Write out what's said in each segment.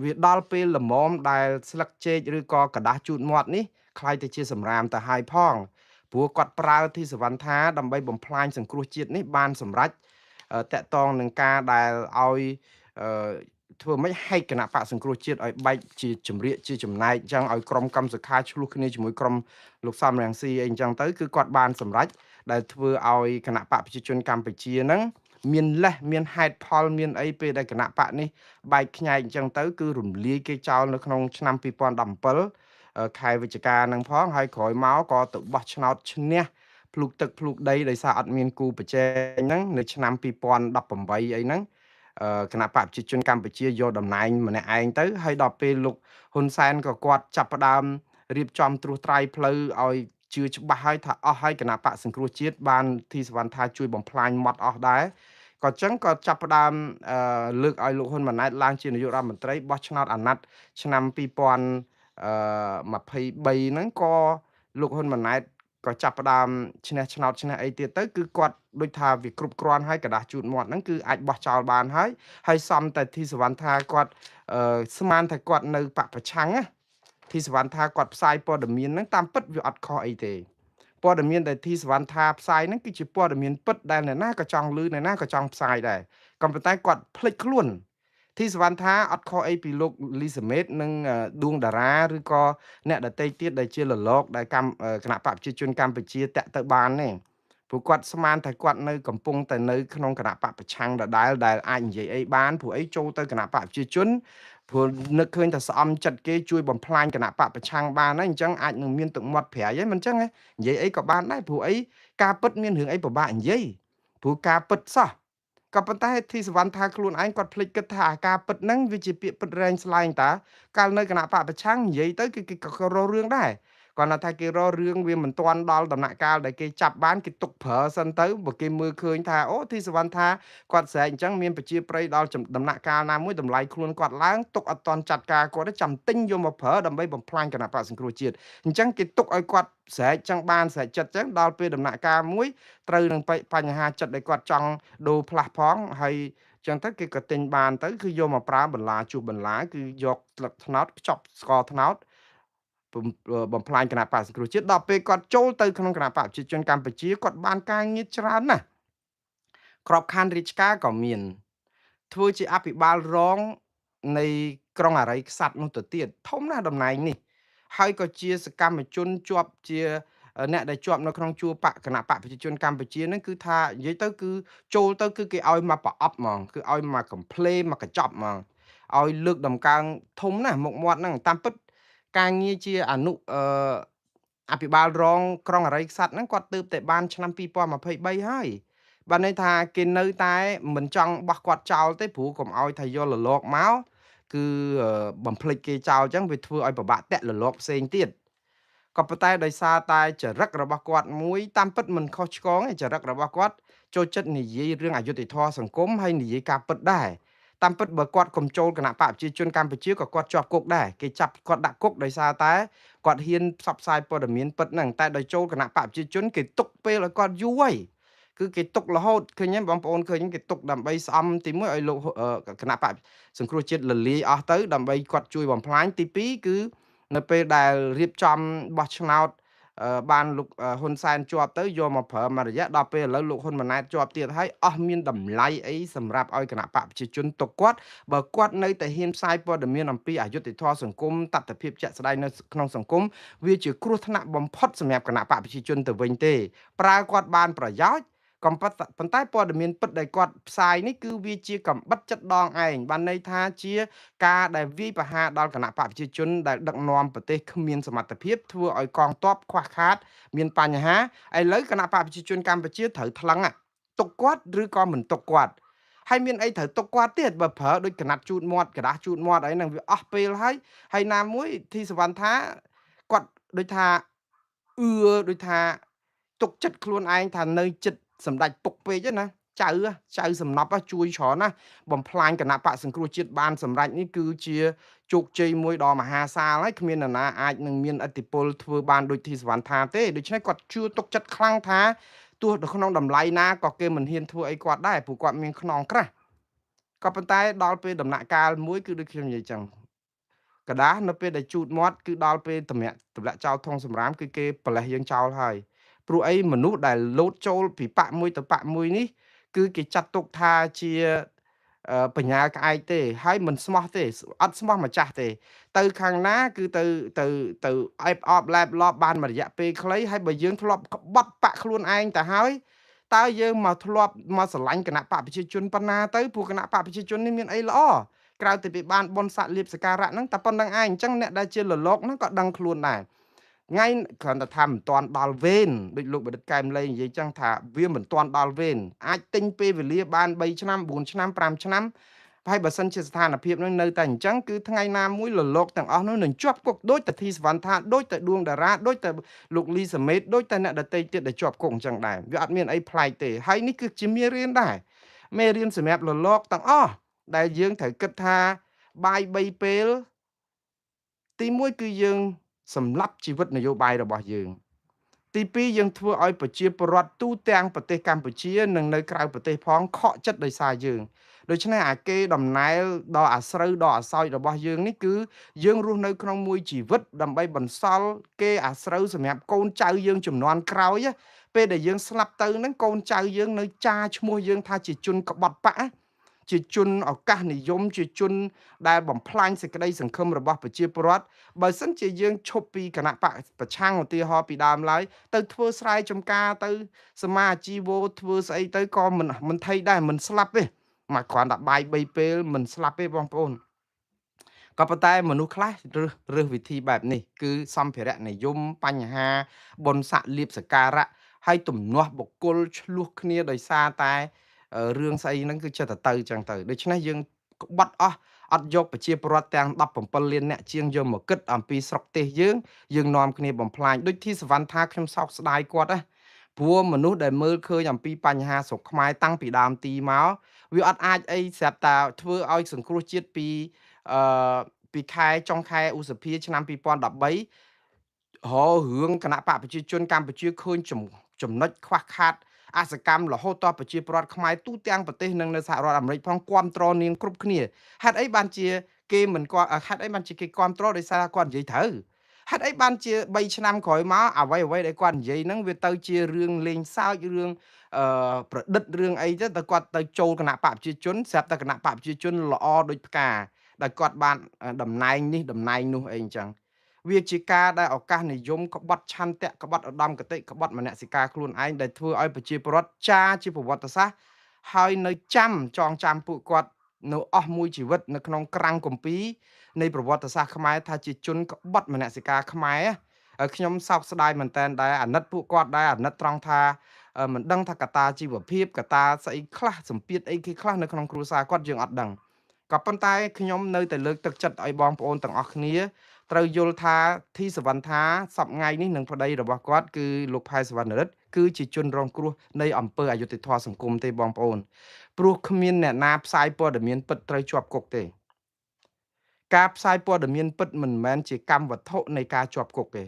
វាដល់ពេលល្មមដែលស្លឹកចេកឬក៏ក្រដាសជូតមាត់នេះក្លាយទៅជាសម្រាមទៅហើយផង ព្រោះគាត់ប្រើធីសវណ្ណថាដើម្បីបំផ្លាញសង្គ្រោះជាតិនេះបានសម្រេចតាក់ទងនឹងការដែលឲ្យធ្វើម៉េចហែកគណៈបកសង្គ្រោះជាតិឲ្យបែកជាចម្រៀកជាចំណែកអញ្ចឹង ឲ្យក្រុមកម្មសខាឆ្លោះគ្នាជាមួយក្រុមលោកសំរងស៊ីអីអញ្ចឹងទៅ គឺគាត់បានសម្រេចដែលធ្វើឲ្យគណៈបកប្រជាជនកម្ពុជាហ្នឹងមានលេសមានហេតុផលមានអី ពេលដែលគណៈបកនេះបែកខ្ញែកអញ្ចឹងទៅ គឺរំលាយគេចោលនៅក្នុងឆ្នាំ2017ខែវិច្ឆិកានឹងផង ហើយក្រោយមកក៏ទៅបោះឆ្នោតឈ្នះភ្លុកទឹកភ្លុកដីដោយសារអត់មានគូប្រជែងហ្នឹង នៅឆ្នាំ2018អីហ្នឹង គណៈបកប្រជាជនកម្ពុជាយកតំណែងម្នាក់ឯងទៅ។ ហើយដល់ពេលលោកហ៊ុនសែនក៏គាត់ចាប់ផ្ដើមរៀបចំត្រួសត្រាយផ្លូវឲ្យជឿច្បាស់ហើយថាអស់ហើយគណៈបកសង្គ្រោះជាតិ បានធីសវណ្ណថាជួយបំផ្លាញមាត់អស់ដែរ ក៏ចឹងក៏ចាប់ផ្ដើមលើកឲ្យលោកហ៊ុនម៉ាណែតឡើងជានាយករដ្ឋមន្ត្រី បោះឆ្នោតអាណត្តិឆ្នាំ2023ហ្នឹង ក៏លោកហ៊ុនម៉ាណែតក៏ចាប់ផ្ដើមឈ្នះឆ្នោតឈ្នះអីទៀតទៅ គឺគាត់ដូចថាវាគ្រប់គ្រាន់ហើយ ក្រដាសជូតមាត់ហ្នឹងគឺអាចបោះចោលបានហើយ។ ហើយសំតែធីសវណ្ណថាគាត់ស្មានថាគាត់នៅបកប្រឆាំងណា ធីសវណ្ណថាគាត់ផ្សាយព័ត៌មានហ្នឹងតាមពិតវាអត់ខុសអីទេ ព័ត៌មានដែលធីសវណ្ណថាផ្សាយហ្នឹងគឺជាព័ត៌មានពិតដែលអ្នកណាក៏ចង់ឮ អ្នកណាក៏ចង់ផ្សាយដែរ ក៏ប៉ុន្តែគាត់ភ្លេចខ្លួន។ ធីសវណ្ណថាអត់ខុសអីពីលោកលីសាមេតនិងដួងតារា ឬក៏អ្នកដតីទៀតដែលជាលលកដែលកម្មគណៈបកប្រជាជនកម្ពុជាតាក់ទៅបានទេ ព្រោះគាត់ស្មានថាគាត់នៅកំពុងតែនៅក្នុងគណៈបកប្រឆាំងដដែល ដែលអាចនិយាយអីបាន ព្រោះអីចូលទៅគណៈបកប្រជាជន ព្រោះនឹកឃើញថាស្អំចិត្តគេជួយបំផ្លាញគណៈបកប្រឆាំងបានហើយ អញ្ចឹងអាចនឹងមានទឹកមាត់ប្រៃហើយ មិនអញ្ចឹងនិយាយអីក៏បានដែរ ព្រោះអីការពិតមានរឿងអីពិបាកនិយាយ ព្រោះការពិតសោះ។ ក៏ប៉ុន្តែធីសវណ្ណថាខ្លួនឯងគាត់ភ្លេចគិតថាអាការពិតហ្នឹងវាជាពាក្យពិតរែងស្លែង តាកាលនៅគណៈបកប្រឆាំងនិយាយទៅគឺគេក៏រករឿងដែរ គាត់ថាគេរករឿងវាមិនទាន់ដល់ដំណាក់កាលដែលគេចាប់បាន គេទុកប្រើសិនទៅ បើគេមើលឃើញថាអូធីសវណ្ណថាគាត់ស្រែកអញ្ចឹងមានប្រជាប្រិយ ដល់ដំណាក់កាលណាមួយតម្លៃខ្លួនគាត់ឡើង ទុកអត់ទាន់ចាត់ការគាត់ ចាំទិញយកមកប្រើដើម្បីបំផ្លាញគណៈបកសង្គ្រោះជាតិ។ អញ្ចឹងគេទុកឲ្យគាត់ស្រែកចឹងបានស្រែកចិត្តចឹង ដល់ពេលដំណាក់កាលមួយត្រូវនឹងបញ្ហាចិត្តដែលគាត់ចង់ដូរផ្លាស់ផងហើយចឹងទៅ គេក៏ទិញបានទៅ គឺយកមកប្រើបន្លាជួសបន្លា គឺយកស្លឹកត្នោតខ្ចប់ស្ករត្នោតបំផ្លាញគណៈបកសង្គ្រោះជាតិ។ ដល់ពេលគាត់ចូលទៅក្នុងគណៈបកប្រជាជនកម្ពុជា គាត់បានការងារច្រើនណាស់ ក្របខ័ណ្ឌរាជការក៏មាន ធ្វើជាអភិបាលរងនៃក្រុងអរិយក្សត្រនោះទៅទៀត ធំណាស់តំណែងនេះ ហើយក៏ជាសកម្មជនជាប់ជាអ្នកដែលជាប់នៅក្នុងជួរបកគណៈបកប្រជាជនកម្ពុជាហ្នឹង គឺថានិយាយទៅគឺចូលទៅគឺគេឲ្យមកប្រអប់ហ្មង គឺឲ្យមកកំភ្លេមកកញ្ចប់ហ្មង ឲ្យលើកដំកើងធំណាស់មុខមាត់ហ្នឹង។ តាមពិតការងារជាអនុអឺអភិបាលរងក្រុងអរិយក្សត្រហ្នឹង គាត់ទើបតែបានឆ្នាំ2023ហើយ បានន័យថាគេនៅតែមិនចង់បោះគាត់ចោលទេ ព្រោះកុំឲ្យថាយកលលកមកគឺបំភ្លេចគេចោល អញ្ចឹងវាធ្វើឲ្យពិបាកតាក់លលកផ្សេងទៀត។ ក៏ប៉ុន្តែដោយសារតែចរិតរបស់គាត់មួយ តាមពិតមិនខុសឆ្គងទេ ចរិតរបស់គាត់ចូលចិត្តនិយាយរឿងអយុត្តិធម៌សង្គម ហើយនិយាយការពិតដែរ។ តាមពិតបើគាត់កុំចូលគណៈបកប្រជាជនកម្ពុជាក៏គាត់ជាប់គុកដែរ គេចាប់គាត់ដាក់គុកដោយសារតែគាត់ហ៊ានផ្សព្វផ្សាយព័ត៌មានពិតហ្នឹង តែដោយចូលគណៈបកប្រជាជនគេទុកពេលឲ្យគាត់យូរហើយ គឺគេទុករហូត ឃើញទេបងប្អូន ឃើញគេទុកដើម្បីស្អំទី1ឲ្យលោកគណៈបកសង្គ្រោះជាតិលលាយអស់ទៅ ដើម្បីគាត់ជួយបំផ្លាញ ទី2គឺនៅពេលដែលរៀបចំបោះឆ្នោតបានលោកហ៊ុនសែនជាប់ទៅ យកមកប្រើមួយរយៈ ដល់ពេលឥឡូវលោកហ៊ុនម៉ាណែតជាប់ទៀតហើយ អស់មានតម្លៃអីសម្រាប់ឲ្យគណៈបកប្រជាជនទុកគាត់ បើគាត់នៅតែហ៊ានផ្សាយព័ត៌មានអំពីអយុត្តិធម៌សង្គម តថភាពជាក់ស្ដែងនៅក្នុងសង្គម វាជាគ្រោះថ្នាក់បំផុតសម្រាប់គណៈបកប្រជាជនទៅវិញទេ។ ប្រើគាត់បានប្រយោជន៍ កំប៉ុន្តែព័ត៌មានពិតដែលគាត់ផ្សាយនេះគឺវាជាកំបិតចិត្តដងឯង បានន័យថាជាការដែលវាយប្រហារដល់គណៈបកប្រជាជនដែលដឹកនាំប្រទេសគ្មានសមត្ថភាព ធ្វើឲ្យកងទ័ពខ្វះខាតមានបញ្ហា។ ឥឡូវគណៈបកប្រជាជនកម្ពុជាត្រូវថ្លឹងទុកគាត់ឬក៏មិនទុកគាត់ ហើយមានអីត្រូវទុកគាត់ទៀត បើប្រើដូចកណាត់ជូតមាត់ក្រដាសជូតមាត់អីហ្នឹងវាអស់ពេលហើយ។ ហើយណាមួយធីសវណ្ណថាគាត់ដូចថាអឺដូចថាទុកចិត្តខ្លួនឯងថានៅចិត្តសម្ដេចពុកពេកណា ចៅចៅសំណប់ជួយច្រើនណា បំផ្លាញគណៈបកសង្គ្រោះជាតិបានសម្រេចនេះគឺជាជោគជ័យមួយដ៏មហាសាលហើយ គ្មាននរណាអាចនឹងមានឥទ្ធិពលធ្វើបានដូចធីសវណ្ណថាទេ។ ដូច្នេះគាត់ជឿទុកចិត្តខ្លាំងថាទោះនៅក្នុងតម្លៃណាក៏គេមិនហ៊ានធ្វើអីគាត់ដែរ ព្រោះគាត់មានខ្នងក្រាស់។ ក៏ប៉ុន្តែដល់ពេលដំណាក់កាលមួយគឺដូចខ្ញុំនិយាយចឹង กระดาษនៅពេលដែលជូតមាត់គឺដល់ពេលតម្លាក់ទម្លាក់ចោលធុងសម្រាមគឺគេប្រលេះយើងចោលហើយព្រោះអីមនុស្សដែលលោតចូលពីបកមួយទៅបកមួយនេះគឺគេចាត់ទុកថាជាបញ្ញាក្អែកទេហើយមិនស្មោះទេអត់ស្មោះម្ចាស់ទេទៅខាងណាគឺទៅទៅទៅអែបអបឡែបលបបានមួយរយៈពេលខ្លីហើយបើយើងធ្លាប់ក្បត់បាក់ខ្លួនឯងទៅហើយតើយើងមកធ្លាប់មកស្រឡាញ់គណៈបកប្រជាជនប៉ុណ្ណាទៅព្រោះគណៈបកប្រជាជននេះមានអីល្អក្រៅតែពីបានបុណ្យស័ក្តិលៀបសការៈហ្នឹងតែប៉ុណ្្នឹងឯងអញ្ចឹងអ្នកដែលជាលលោកហ្នឹងក៏ដឹងខ្លួនដែរថ្ងៃគ្រាន់តែថាមិនទាន់ដល់វេនដូចលោកបណ្ឌិតកែមលីនិយាយចឹងថាវាមិនទាន់ដល់វេនអាចទិញពេលវេលាបាន3ឆ្នាំ4ឆ្នាំ5ឆ្នាំហើយបើសិនជាស្ថានភាពនឹងនៅតែអញ្ចឹងគឺថ្ងៃណាមួយលលោកទាំងអស់នោះនឹងជាប់គុកដូចតែធីសវណ្ណថាដូចតែដួងតារាដូចតែលោកលីសាមេតដូចតែអ្នកដទៃទៀតដែលជាប់គុកអញ្ចឹងដែរវាអត់មានអីប្លែកទេហើយនេះគឺជាមេរៀនដែរមេរៀនសម្រាប់លលោកទាំងអស់ដែលយើងត្រូវគិតថាបាយ3ពេលទី1គឺយើងសម្លាប់ជីវិតនយោបាយរបស់យើងទី2យើងធ្វើឲ្យប្រជាពលរដ្ឋទូទាំងប្រទេសកម្ពុជានិងនៅក្រៅប្រទេសផងខកចិត្តដោយសារយើងដូច្នេះអាគេដំណែលដ៏អាស្រូវដ៏អាសោចរបស់យើងនេះគឺយើងរស់នៅក្នុងមួយជីវិតដើម្បីបន្សល់គេអាស្រូវសម្រាប់កូនចៅយើងជំនាន់ក្រោយពេលដែលយើងស្លាប់ទៅហ្នឹងកូនចៅយើងនៅចាឈ្មោះយើងថាជាជនក្បត់បកជាជនឱកាសនិយមជាជនដែលបំផ្លាញសេចក្តីសង្ឃឹមរបស់ប្រជាពលរដ្ឋបើសិនជាយើងឈប់ពីគណៈបកប្រឆាំងឧទាហរណ៍ពីដើមឡើយទៅធ្វើស្រែចម្ការទៅសមាជីវោធ្វើស្អីទៅក៏មិនថៃដែរមិនស្លាប់ទេមកគ្រាន់តែបាយ3ពេលមិនស្លាប់ទេបងប្អូនក៏ប៉ុន្តែមនុស្សខ្លះរើសវិធីបែបនេះគឺសម្ភារៈនិយមបញ្ហាបុណ្យស័ក្តិលៀបសការៈហើយទំនាស់បុគ្គលឆ្លោះគ្នាដោយសារតែរឿងស្អីហ្នឹងគឺចិត្តទៅចឹងទៅដូច្នេះយើងក្បត់អស់អត់យកប្រជាពលរដ្ឋទាំង17លានអ្នកជាងយកមកគិតអំពីស្រុកទេសយើងយើងនាំគ្នាបំផ្លាញដូចធីសវណ្ណថាខ្ញុំសោកស្ដាយគាត់ណាព្រោះមនុស្សដែលមើលឃើញអំពីបញ្ហាស្រុកខ្មែរតាំងពីដើមទីមកវាអត់អាចអីស្រាប់តែធ្វើឲ្យសង្គ្រោះជាតិពីពីខែចុងខែឧសភាឆ្នាំ2013ររឿងគណៈបកប្រជាជនកម្ពុជាឃើញចំណុចខ្វះខាតអសកម្មរហូតដល់ប្រជាពលរដ្ឋខ្មែរទូទាំងប្រទេសនិងនៅសហរដ្ឋអាមេរិកផងគាំទ្រនាងគ្រប់គ្នាហេតុអីបានជាគេមិនគាត់ហេតុអីបានជាគេគាំទ្រដោយសារគាត់និយាយត្រូវហេតុអីបានជា3ឆ្នាំក្រោយមកអ្វីដែលគាត់និយាយហ្នឹងវាទៅជារឿងលេងសើចរឿងប្រឌិតរឿងអីទៅតែគាត់ទៅចូលគណៈបកប្រជាជនស្រាប់តែគណៈបកប្រជាជនល្អដូចផ្កាដែលគាត់បានតំណែងនេះតំណែងនោះអីអញ្ចឹងវាជាការដែលឱកាសនិយមក្បត់ឆន្ទៈក្បត់ឧត្តមគតិក្បត់មនសិការខ្លួនឯងដែលធ្វើឲ្យប្រជាពលរដ្ឋចាជាប្រវត្តិសាស្ត្រហើយនៅចាំចងចាំពួកគាត់នៅអស់មួយជីវិតនៅក្នុងក្រាំងគម្ពីរនៃប្រវត្តិសាស្ត្រខ្មែរថាជាជនក្បត់មនសិការខ្មែរខ្ញុំសោកស្ដាយមែនតើដែរអាណិតពួកគាត់ដែរអាណិតត្រង់ថាមិនដឹងថាកត្តាជីវភាពកត្តាស្អីខ្លះសម្ពាធអីគេខ្លះនៅក្នុងគ្រួសារគាត់យើងអត់ដឹងក៏ប៉ុន្តែខ្ញុំនៅតែលើកទឹកចិត្តឲ្យបងប្អូនទាំងអស់គ្នាត្រូវយល់ថាធីសវណ្ណថាសប្ងៃនេះនឹងប្តីរបស់គាត់គឺលោកផែសវណ្ណរិទ្ធគឺជាជនរងគ្រោះនៃអំពើអយុត្តិធម៌សង្គមទេបងប្អូនព្រោះគ្មានអ្នកណាផ្សាយព័ត៌មានពិតត្រូវជាប់គុកទេការផ្សាយព័ត៌មានពិតមិនមែនជាកម្មវត្ថុនៃការជាប់គុកទេ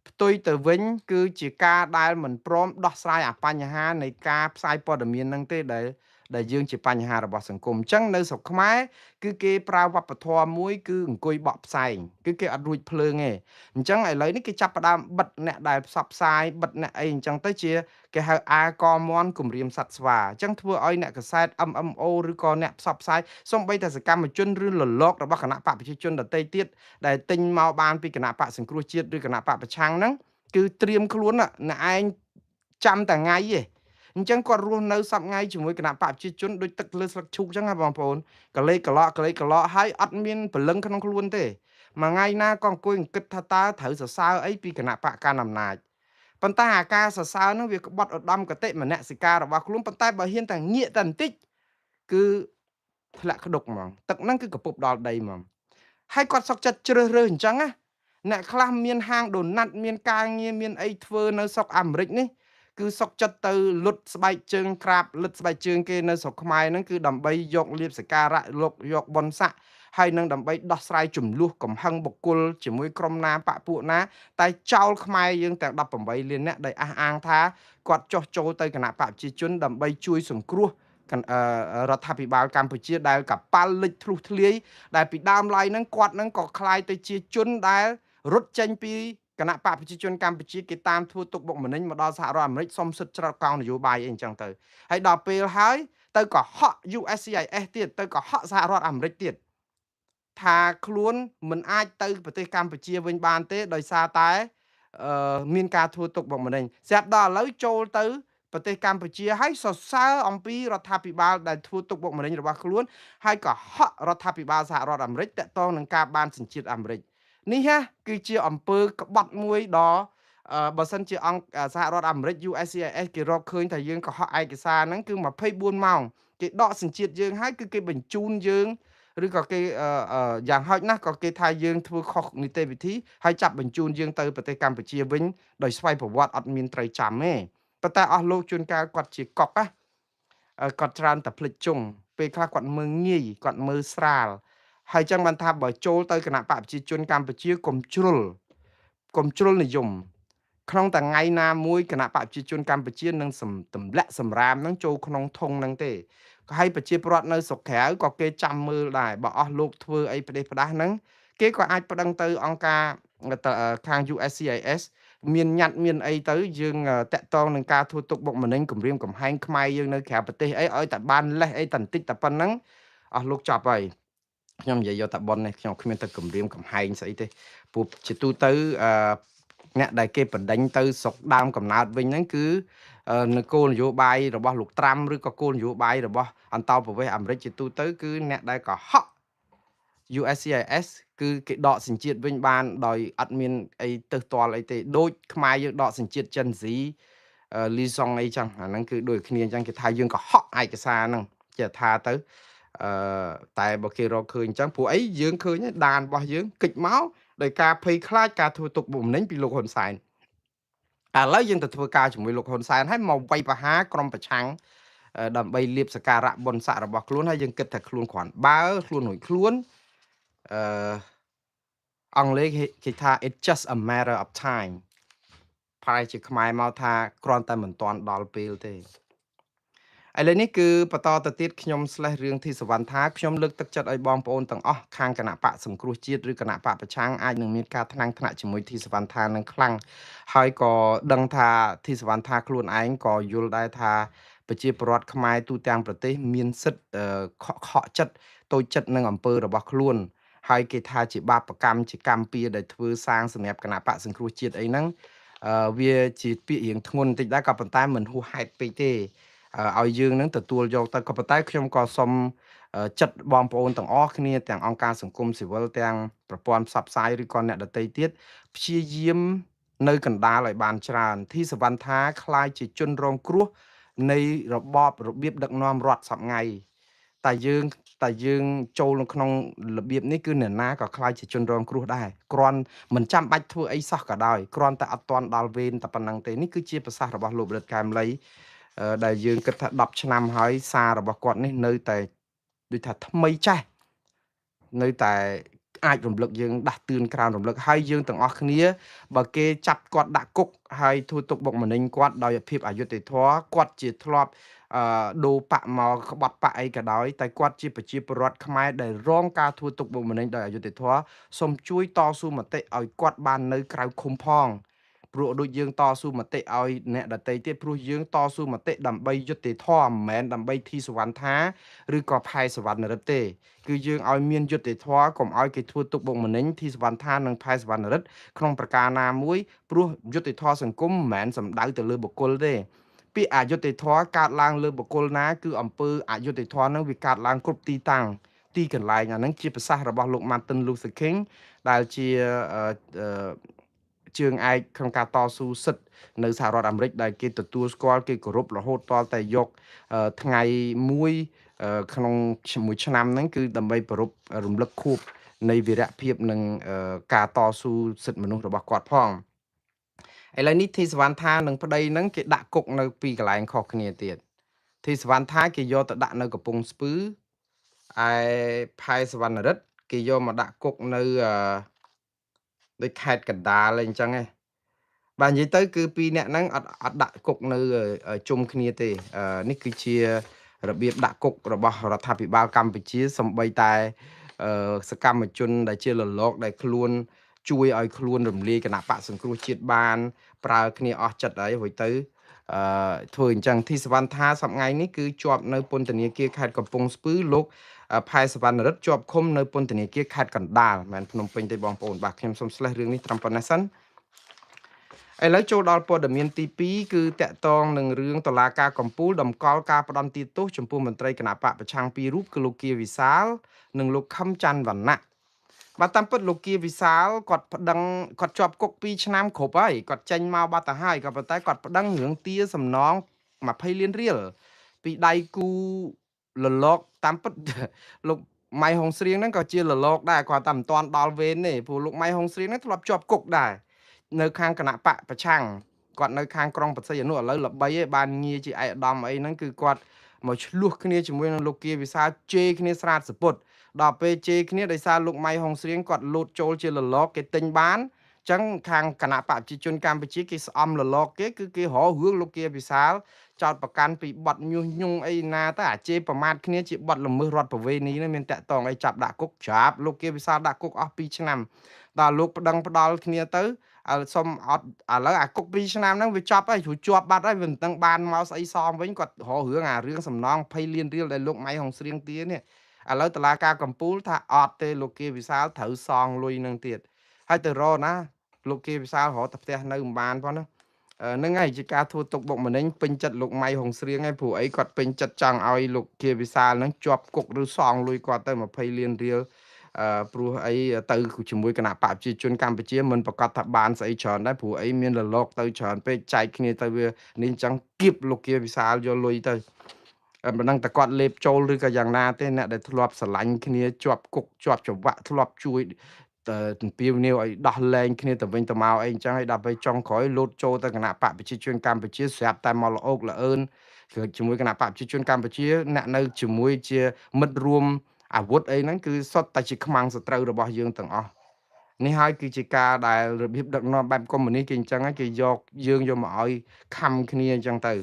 ផ្ទុយទៅវិញគឺជាការដែលមិនព្រមដោះស្រាយអាបញ្ហានៃការផ្សាយព័ត៌មានហ្នឹងទេដែលយើងជាបញ្ហារបស់សង្គមអញ្ចឹងនៅស្រុកខ្មែរគឺគេប្រើវប្បធម៌មួយគឺអង្គុយបក់ផ្សែងគឺគេអត់រួចភ្លើងទេអញ្ចឹងឥឡូវនេះគេចាប់ផ្ដើមបិទអ្នកដែលផ្សព្វផ្សាយបិទអ្នកអីអញ្ចឹងទៅជាគេហៅអាកមន់គម្រាមសត្វស្វាអញ្ចឹងធ្វើឲ្យអ្នកកសែត MMO ឬក៏អ្នកផ្សព្វផ្សាយសូម្បីតែសកម្មជនឬលលករបស់គណៈបកប្រជាជនដទៃទៀតដែលទិញមកបានពីគណៈបកសង្គ្រោះជាតិឬគណៈបកប្រឆាំងហ្នឹងគឺត្រៀមខ្លួនអ្នកឯងចាំតែថ្ងៃទេអញ្ចឹងគាត់រស់នៅសប្ងៃជាមួយគណៈបកប្រជាជនដូចទឹកលើស្លឹកឈូកអញ្ចឹងណាបងប្អូនកលេកឡកកលេកឡកហើយអត់មានព្រលឹងក្នុងខ្លួនទេមួយថ្ងៃណាក៏អង្គុយគិតថាតើត្រូវសរសើរអីពីគណៈបកកាន់អំណាចប៉ុន្តែអាការសរសើរហ្នឹងវាក្បត់ឧត្តមគតិមនសិការរបស់ខ្លួនប៉ុន្តែបើហ៊ានតែងាកតែបន្តិចគឺធ្លាក់ក្ដុកហ្មងទឹកហ្នឹងគឺកពុបដល់ដីហ្មងហើយគាត់សុកចិត្តជ្រើសរើសអញ្ចឹងណាអ្នកខ្លះមានហាងដូណាត់មានការងារមានអីធ្វើនៅស្រុកអាមេរិកនេះគឺសុកចិត្តទៅលុតស្បែកជើងក្រាបលុតស្បែកជើងគេនៅស្រុកខ្មែរហ្នឹងគឺដើម្បីយកលៀបសការៈលោកយកបុណ្យស័ក្តិហើយនឹងដើម្បីដោះស្រាយចំនួនកំហឹងបុគ្គលជាមួយក្រុមណាបពពួកណាតែចោលខ្មែរយើងទាំង18លានអ្នកដែលអះអាងថាគាត់ចោះចូលទៅគណៈបកប្រជាជនដើម្បីជួយសង្គ្រោះ រដ្ឋាភិបាលកម្ពុជា ដែលកប៉ាល់លិចធ្លុះធ្លាយ ដែលពីដើមឡើយហ្នឹងគាត់ហ្នឹងក៏ក្លាយទៅជាជនដែលរត់ចេញពីគណៈបកប្រជាជនកម្ពុជា គេតាមធ្វើទុកបុកម្នេញមកដល់សហរដ្ឋអាមេរិក សុំសិទ្ធិច្រកកោងនយោបាយអីអញ្ចឹងទៅ ហើយដល់ពេលហើយទៅកុហក USCIS ទៀត ទៅកុហកសហរដ្ឋអាមេរិកទៀត ថាខ្លួនមិនអាចទៅប្រទេសកម្ពុជាវិញបានទេ ដោយសារតែមានការធ្វើទុកបុកម្នេញ។ ស្រាប់ដល់ឥឡូវចូលទៅប្រទេសកម្ពុជា ហើយសរសើរអំពីរដ្ឋាភិបាលដែលធ្វើទុកបុកម្នេញរបស់ខ្លួន ហើយកុហករដ្ឋាភិបាលសហរដ្ឋអាមេរិកតាក់ទងនឹងការបានសញ្ជាតិអាមេរិក។ នេះហ่ะគឺជាអំពើក្បត់មួយដ៏ បើសិនជាអង្គសហរដ្ឋអាមេរិក USCIS គេរកឃើញថាយើងកុហកឯកសារហ្នឹង គឺ24ម៉ោងគេដកសញ្ជាតិយើង ហើយគឺគេបញ្ជូនយើង ឬក៏គេយ៉ាងហោចណាស់ក៏គេថាយើងធ្វើខុសនីតិវិធី ហើយចាប់បញ្ជូនយើងទៅប្រទេសកម្ពុជាវិញដោយស្វ័យប្រវត្តិ អត់មានត្រូវចាំទេ។ ប៉ុន្តែអស់លោកជួនកាលគាត់ជាកុកណា គាត់ច្រើនតែភ្លេចជុង ពេលខ្លះគាត់មើលងាយ គាត់មើលស្រាល ហើយចឹងបានថាបើចូលទៅគណៈបកប្រជាជនកម្ពុជា កុំជ្រុល កុំជ្រុលនិយម ក្នុងតែថ្ងៃណាមួយគណៈបកប្រជាជនកម្ពុជានឹងទម្លាក់សម្រាមនឹងចូលក្នុងធុងនឹងទេ ហើយប្រជាពលរដ្ឋនៅស្រុកក្រៅក៏គេចាំមើលដែរ។ បើអស់លោកធ្វើអីផ្ដេសផ្ដាស់ហ្នឹង គេក៏អាចប្តឹងទៅអង្គការខាង USCIS មានញត្តិមានអីទៅ យើងតាក់ទងនឹងការធ្វើទុកបុកម្នេញគម្រាមកំហែងខ្មែរយើងនៅក្រៅប្រទេសអី ឲ្យតែបានលេសអីតែបន្តិចតែប៉ុណ្្នឹង អស់លោកចប់ហើយ។ ខ្ញុំនិយាយយកតែប៉ុននេះ ខ្ញុំគ្មានទៅគម្រាមកំហែងស្អីទេ ព្រោះជាទូទៅអឺអ្នកដែលគេបណ្ដេញទៅស្រុកដើមកំណើតវិញហ្នឹង គឺនៅគោលនយោបាយរបស់លោកត្រាំ ឬក៏គោលនយោបាយរបស់អន្តោប្រវេសន៍អាមេរិក ជាទូទៅគឺអ្នកដែលកុហក USCIS គឺគេដកសញ្ជាតិវិញបានដោយអត់មានអីទៅតល់អីទេ ដូចខ្មែរយើងដកសញ្ជាតិចិនស៊ីលីសុងអីចឹង អាហ្នឹងគឺដូចគ្នាអញ្ចឹង គេថាយើងកុហកឯកសារហ្នឹង ជាថាទៅ អឺតែបើគេរកឃើញអញ្ចឹង ព្រោះអីយើងឃើញដានរបស់យើងគិចមកដោយការភ័យខ្លាចការធ្វើទុកបុកម្នេញពីលោកហ៊ុនសែន ឥឡូវយើងទៅធ្វើការជាមួយលោកហ៊ុនសែន ហើយមកវាយប្រហារក្រុមប្រឆាំងដើម្បីលៀបសការៈបុណ្យស័ក្តិរបស់ខ្លួន ហើយយើងគិតថាខ្លួនគ្រាន់បើខ្លួនរួចខ្លួន។ អឺអង់គ្លេសគេថា it just a matter of time ប្រែជាខ្មែរមកថាគ្រាន់តែមិនទាន់ដល់ពេលទេ។ ឥឡូវនេះគឺបន្តទៅទៀត ខ្ញុំស្លេះរឿងធីសវណ្ណថា ខ្ញុំលើកទឹកចិត្តឲ្យបងប្អូនទាំងអស់ខាងគណៈបកសង្គ្រោះជាតិ ឬគណៈបកប្រឆាំង អាចនឹងមានការថ្នាំងថ្នាក់ជាមួយធីសវណ្ណថានឹងខ្លាំង ហើយក៏ដឹងថាធីសវណ្ណថាខ្លួនឯងក៏យល់ដែរថាប្រជាពលរដ្ឋខ្មែរទូទាំងប្រទេសមានសិទ្ធិខកចិត្តតូចចិត្តនឹងអំពើរបស់ខ្លួន ហើយគេថាជាបាបកម្មជាកម្មពៀដែលធ្វើសាងសម្រាប់គណៈបកសង្គ្រោះជាតិអីហ្នឹង វាជាពាក្យរៀងធ្ងន់បន្តិចដែរ ក៏ប៉ុន្តែមិនហួសហេតុពេកទេ ឲ្យយើងនឹងទទួលយកទៅ។ ក៏ប៉ុន្តែខ្ញុំក៏សូមចិត្តបងប្អូនទាំងអស់គ្នា ទាំងអង្គការសង្គមស៊ីវិល ទាំងប្រព័ន្ធផ្សព្វផ្សាយ ឬក៏អ្នកដទៃទៀត ព្យាយាមនៅកណ្ដាលឲ្យបានច្រើន។ ធីសវណ្ណថាក្លាយជាជនរងគ្រោះនៃរបបរបៀបដឹកនាំរដ្ឋសប្ងៃ តែយើងចូលនៅក្នុងរបៀបនេះ គឺអ្នកណាក៏ក្លាយជាជនរងគ្រោះដែរ គ្រាន់មិនចាំបាច់ធ្វើអីសោះក៏ដោយ គ្រាន់តែអត់ទាន់ដល់វេនតែប៉ុណ្្នឹងទេ។ នេះគឺជាប្រសាសន៍របស់លោកបណ្ឌិតកែមលី ដែលយើងគិតថា10ឆ្នាំហើយ សាររបស់គាត់នេះនៅតែដូចថាថ្មីចេះ នៅតែអាចរំលឹកយើង ដាស់តឿនក្រើនរំលឹកហើយយើងទាំងអស់គ្នា។ បើគេចាប់គាត់ដាក់គុក ហើយធ្វើទុកបុកម្នេញគាត់ដោយភាពអយុត្តិធម៌ គាត់ជាធ្លាប់អឺដូរបកមកក្បត់បកអីក៏ដោយ តែគាត់ជាប្រជាពលរដ្ឋខ្មែរដែលរងការធ្វើទុកបុកម្នេញដោយអយុត្តិធម៌ សូមជួយតស៊ូមតិឲ្យគាត់បាននៅក្រៅឃុំផង ព្រោះដូចយើងតស៊ូមតិឲ្យអ្នកដតីទៀត ព្រោះយើងតស៊ូមតិដើម្បីយុត្តិធម៌ មិនមែនដើម្បីធីសវណ្ណថាឬក៏ផែសវណ្ណរិទ្ធទេ គឺយើងឲ្យមានយុត្តិធម៌ កុំឲ្យគេធ្វើទុកបុកម្នេញធីសវណ្ណថានិងផែសវណ្ណរិទ្ធក្នុងប្រការណាមួយ ព្រោះយុត្តិធម៌សង្គមមិនមែនសំដៅទៅលើបុគ្គលទេ។ ពាក្យអយុត្តិធម៌កើតឡើងលើបុគ្គលណា គឺអំពើអយុត្តិធម៌នឹងវាកើតឡើងគ្រប់ទីតាំងទីកន្លែង។ អាហ្នឹងជាប្រសាសន៍របស់លោក Martin Luther King ដែលជាជើងឯកក្នុងការតស៊ូសិទ្ធិនៅសហរដ្ឋអាមេរិក ដែលគេទទួលស្គាល់គេគោរពរហូតតតែយកថ្ងៃមួយក្នុងមួយឆ្នាំហ្នឹង គឺដើម្បីប្រារព្ធរំលឹកខួបនៃវីរភាពនិងការតស៊ូសិទ្ធិមនុស្សរបស់គាត់ផង។ ឥឡូវនេះធីសវណ្ណថានិងប្តីហ្នឹងគេដាក់គុកនៅពីរកន្លែងខុសគ្នាទៀត។ ធីសវណ្ណថាគេយកទៅដាក់នៅកំពង់ស្ពឺ ឯផែសវណ្ណរិទ្ធគេយកមកដាក់គុកនៅដូចខេត្តកណ្ដាលអីអញ្ចឹងឯង។ បាទ និយាយទៅគឺពីរអ្នកហ្នឹងអត់ដាក់គុកនៅជុំគ្នាទេ។ នេះគឺជា របៀបដាក់គុករបស់រដ្ឋាភិបាលកម្ពុជាសំបីតែសកម្មជនដែលជាលលកដែលខ្លួនជួយឲ្យខ្លួនរំលាយគណៈបកសង្គ្រោះជាតិបានប្រើគ្នាអស់ចិត្តហើយរួចទៅធ្វើអញ្ចឹងធីសវណ្ណថាសប្ងៃនេះគឺជាប់នៅពន្ធនាគារខេត្តកំពង់ស្ពឺលោកផែសវណ្ណរិទ្ធជាប់ឃុំនៅពន្ធនាគារខេត្តកណ្ដាលមិនភ្នំពេញទេបងប្អូនបាទខ្ញុំសូមស្លេះរឿងនេះត្រឹមប៉ុណ្ណេះសិនឥឡូវចូលដល់ព័ត៌មានទី2គឺតកតងនឹងរឿងតឡាការកម្ពុជាតម្កល់ការផ្ដន្ទាទោសចំពោះមន្ត្រីគណៈបកប្រឆាំងពីររូបគឺលោកគាវិសាលនិងលោកខឹមច័ន្ទវណ្ណៈបាទតាមពិតលោកគាវិសាលគាត់ប្តឹងគាត់ជាប់គុក2ឆ្នាំគ្រប់ហើយគាត់ចេញមកបាត់ទៅហើយក៏ប៉ុន្តែគាត់ប្តឹងរឿងទាសំណង20លានរៀលពីដៃគូលលកតាមពិតលោកម៉ៃហុងស្រៀងហ្នឹងក៏ជាលលកដែរគាត់តែមិនទាន់ដល់វេនទេព្រោះលោកម៉ៃហុងស្រៀងហ្នឹងធ្លាប់ជាប់គុកដែរនៅខាងគណៈបកប្រឆាំងគាត់នៅខាងក្រុងបរសៃអនុឥឡូវល្បីឯងបានងារជាឯកឧត្តមអីហ្នឹងគឺគាត់មកឆ្លោះគ្នាជាមួយនឹងលោកគាវិសាលជេរគ្នាស្រាតសពុតដល់ពេលជេរគ្នាដោយសារលោកម៉ៃហុងស្រៀងគាត់លូតចូលជាលលកគេទិញបានអញ្ចឹងខាងគណៈបកប្រជាជនកម្ពុជាគេស្អំលលកគេគឺគេរករឿងលោកគាវិសាលចោតប្រកាន់ពីបទញុះញង់អីណាទៅអាជេរប្រមាថគ្នាជាបទល្មើសរដ្ឋប្រវេណីនេះមានតាក់តងអីចាប់ដាក់គុកច្រាបលោកគាវិសាលដាក់គុកអស់2ឆ្នាំដល់លោកប្តឹងផ្ដាល់គ្នាទៅសុំអត់ឥឡូវអាគុក2ឆ្នាំហ្នឹងវាចប់ហើយព្រោះជាប់បាត់ហើយវាមិនដឹងបានមកស្អីសមវិញគាត់រករឿងអារឿងសំណង20លានរៀលដែលលោកម៉ៃហុងស្រៀងទានេះឥឡូវតឡាការកម្ពុជាថាអត់ទេលោកគាវិសាលត្រូវសងលុយនឹងទៀតហើយទៅរកណាលោកគាវិសាលរកតែផ្ទះនៅមិនបានផងណាហ្នឹងហើយជាការធ្វើទុកបុកម្នេញពេញចិត្តលោកម៉ៃហុងស្រៀងហើយព្រោះអីគាត់ពេញចិត្តចង់ឲ្យលោកគាវិសាលហ្នឹងជាប់គុកឬសងលុយគាត់ទៅ20លានរៀលព្រោះអីទៅជាមួយគណៈបកប្រជាជនកម្ពុជាមិនប្រកាសថាបានស្អីច្រើនដែរព្រោះអីមានលលកទៅច្រើនពេកចែកគ្នាទៅវានេះអញ្ចឹងគៀបលោកគាវិសាលយកលុយទៅមិនដឹងតែគាត់លេបចូលឬក៏យ៉ាងណាទេអ្នកដែលធ្លាប់ស្រឡាញ់គ្នាជាប់គុកជាប់ច្រវាក់ធ្លាប់ជួយទំពាវនាវឲ្យដោះលែងគ្នាទៅវិញទៅមកអីអញ្ចឹងហើយដល់ពេលចុងក្រោយលោតចូលទៅគណៈបកប្រជាជនកម្ពុជាស្រាប់តែមកល្អោកល្អឿនជាមួយគណៈបកប្រជាជនកម្ពុជាអ្នកនៅជាមួយជាមិត្តរួមអាវុធអីហ្នឹងគឺសុទ្ធតែជាខ្មាំងសត្រូវរបស់យើងទាំងអស់នេះហើយគឺជាការដែលរបៀបដឹកនាំបែបកុម្មុយនីសគេអញ្ចឹងគេយកយើងយកមកឲ្យខំគ្នាអញ្ចឹងទៅ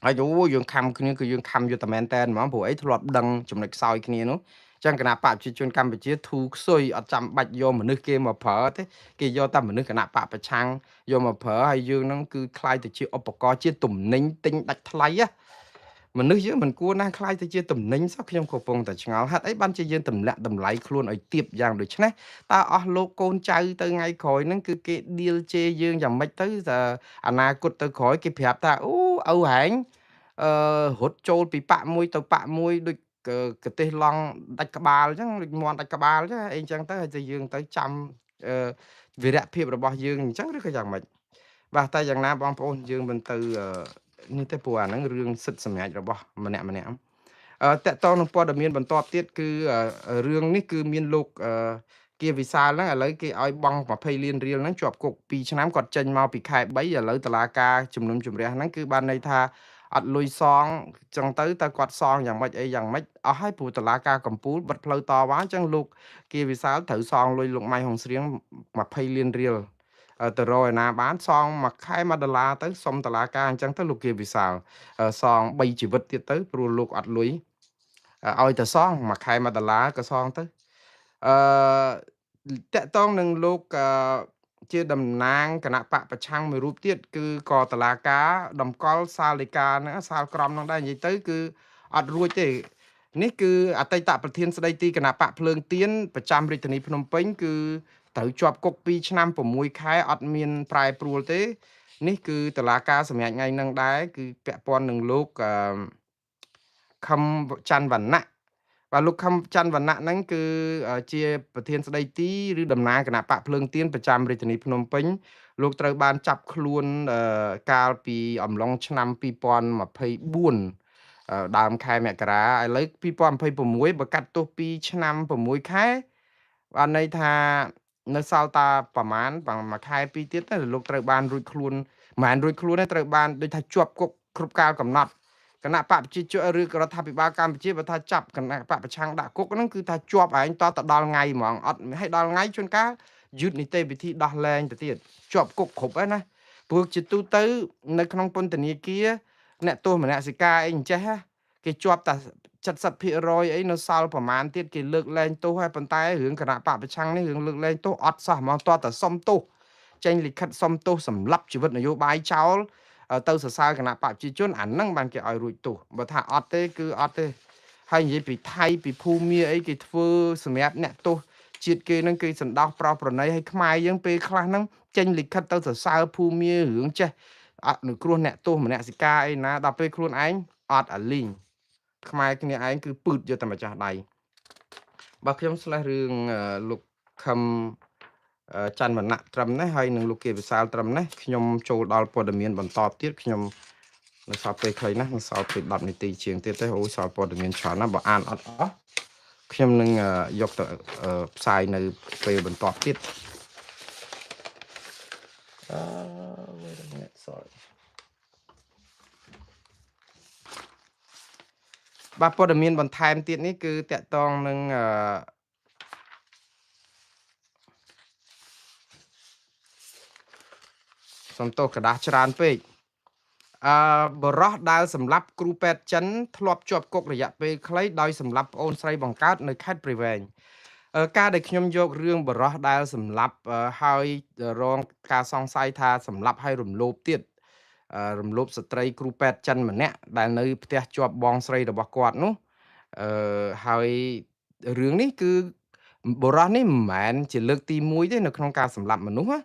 ហើយអូយើងខំគ្នាគឺយើងខំយកតែមែនតែនហ្មងព្រោះអីធ្លាប់ដឹងចំណុចខ្សោយគ្នានោះអញ្ចឹងគណៈបកប្រជាជនកម្ពុជាធូរខ្សុយអត់ចាំបាច់យកមនុស្សគេមកប្រើទេគេយកតែមនុស្សគណៈបកប្រឆាំងយកមកប្រើហើយយើងហ្នឹងគឺคล้ายទៅជាឧបករណ៍ជាទំនិញទិញដាច់ថ្លៃណាមនុស្សយើងមិនគួរណាស់คล้ายទៅជាទំនិញសោះខ្ញុំកំពុងតែឆ្ងល់ហេតុអីបានជាយើងទម្លាក់តម្លៃខ្លួនឲ្យទាបយ៉ាងដូចនេះតើអស់លោកកូនចៅទៅថ្ងៃក្រោយហ្នឹងគឺគេឌៀលជេរយើងយ៉ាងម៉េចទៅអនាគតទៅក្រោយគេប្រាប់ថាអូឪហែងរត់ចូលពីប៉ាក់មួយទៅប៉ាក់មួយដូចកទេសឡង់ដាច់ក្បាលអញ្ចឹងដូចមន់ដាច់ក្បាលអញ្ចឹងអីអញ្ចឹងទៅហើយទៅយើងទៅចាំវីរភាពរបស់យើងអញ្ចឹងឬក៏យ៉ាងម៉េចបាទតែយ៉ាងណាបងប្អូនយើងមិនទៅនេះទេព្រោះអាហ្នឹងរឿងសិទ្ធិសម្រេចរបស់ម្នាក់ម្នាក់តកតងនឹងព័ត៌មានបន្តទៀតគឺរឿងនេះគឺមានលោកគាវិសាលហ្នឹងឥឡូវគេឲ្យបង់20លានរៀលហ្នឹងជាប់គុក2ឆ្នាំគាត់ចេញមកពីខែ3ឥឡូវតឡាការជំនុំជម្រះហ្នឹងគឺបានន័យថាអត់លុយសងចឹងទៅតើគាត់សងយ៉ាងម៉េចអីយ៉ាងម៉េចអស់ហើយព្រោះតឡាការកម្ពុជាបិទផ្លូវតវ៉ាអញ្ចឹងលោកគាវិសាលត្រូវសងលុយលោកម៉ៃហុងស្រៀង20លានរៀលទៅរកឯណាបានសងមួយខែ1ដុល្លារទៅសុំតឡាការអញ្ចឹងទៅលោកគាវិសាលសង3ជីវិតទៀតទៅព្រោះលោកអត់លុយឲ្យតែសងមួយខែ1ដុល្លារក៏សងទៅអឺតកតងនឹងលោកជាតំណាងគណៈបកប្រឆាំងមួយរូបទៀតគឺក៏តឡាការតម្កល់សាលដីកាហ្នឹងសាលក្រមហ្នឹងដែរនិយាយទៅគឺអត់រួចទេនេះគឺអតីតប្រធានស្ដីទីគណៈបកភ្លើងទៀនប្រចាំរាជធានីភ្នំពេញគឺត្រូវជាប់គុក2ឆ្នាំ6ខែអត់មានប្រែប្រួលទេនេះគឺតឡាការសម្រាប់ថ្ងៃហ្នឹងដែរគឺពាក់ព័ន្ធនឹងលោកខឹមច័ន្ទវណ្ណៈបាទលោកខឹមច័ន្ទវណ្ណៈហ្នឹងគឺជាប្រធានស្ដីទីឬតំណាងគណៈបកភ្លើងទៀនប្រចាំរាជធានីភ្នំពេញលោកត្រូវបានចាប់ខ្លួនកាលពីអំឡុងឆ្នាំ2024ដើមខែមករាឥឡូវ2026បើកាត់ទោស2ឆ្នាំ6ខែបានន័យថានៅសល់តាប្រហែលមួយខែពីរទៀតទៅលោកត្រូវបានរួចខ្លួនមិនមែនរួចខ្លួនទេត្រូវបានដូចថាជាប់គុកគ្រប់កាលកំណត់គណៈបកប្រជាជនឬរដ្ឋាភិបាលកម្ពុជាបើថាចាប់គណៈបកប្រឆាំងដាក់គុកហ្នឹងគឺថាជាប់ឯងតទៅដល់ថ្ងៃហ្មងអត់ឲ្យដល់ថ្ងៃជួនកាលយឺតនីតិវិធីដោះលែងទៅទៀតជាប់គុកគ្រប់ហើយណាព្រោះជាទូទៅនៅក្នុងពន្ធនាគារអ្នកទោសមនសិការអីអញ្ចេះ គេជាប់តែ70%អីនៅសល់ប្រមាណទៀតគេលើកលែងទោសហើយប៉ុន្តែរឿងគណៈបកប្រឆាំងនេះរឿងលើកលែងទោសអត់សោះហ្មងតើតែសុំទោសចេញលិខិតសុំទោសសម្លាប់ជីវិតនយោបាយចោលទៅសរសើរគណៈបកប្រជាជនអាហ្នឹងបានគេឲ្យរួចទោសបើថាអត់ទេគឺអត់ទេហើយនិយាយពីថៃពីភូមាអីគេធ្វើសម្រាប់អ្នកទោសជាតិគេហ្នឹងគេសន្តោសប្រោសប្រណីឲ្យខ្មែរយើងពេលខ្លះហ្នឹងចេញលិខិតទៅសរសើរភូមារឿងចេះអនុគ្រោះអ្នកទោសមនសិការអីណាដល់ពេលខ្លួនឯងអត់អាលីងខ្មែរគ្នាឯងគឺពឺតយកតែម្ចាស់ដៃបើខ្ញុំស្លេះរឿងលោកខឹមច័ន្ទវណ្ណៈត្រឹមនេះហើយនឹងលោកគេវិសាលត្រឹមនេះខ្ញុំចូលដល់ព័ត៌មានបន្តទៀតខ្ញុំនៅសល់ពេលខ្លីណាស់នៅសល់ពេល10នាទីជាងទៀតទេអូសល់ព័ត៌មានច្រើនណាស់បើអានអត់អស់ខ្ញុំនឹងយកទៅផ្សាយនៅពេលបន្តទៀតwait a minute sorry បាទព័ត៌មានបន្ថែមទៀតនេះគឺតកតងនឹងសំទោសกระดาษច្រើនពេកបរោះដែលសម្លាប់គ្រូពេទ្យចិនធ្លាប់ជាប់គុករយៈពេលខ្លីដោយសម្លាប់ប្អូនស្រីបង្កើតនៅខេត្តព្រៃវែងការដែលខ្ញុំយករឿងបរោះដែលសម្លាប់ហើយរងការសង្ស័យថាសម្លាប់ហើយរំលោភទៀតរំលោភស្ត្រីគ្រូពេទ្យចិនម្នាក់ដែលនៅផ្ទះជាប់បងស្រីរបស់គាត់នោះហើយរឿងនេះគឺបរោះនេះមិនមែនជាលើកទី1ទេនៅក្នុងការសម្លាប់មនុស្សណា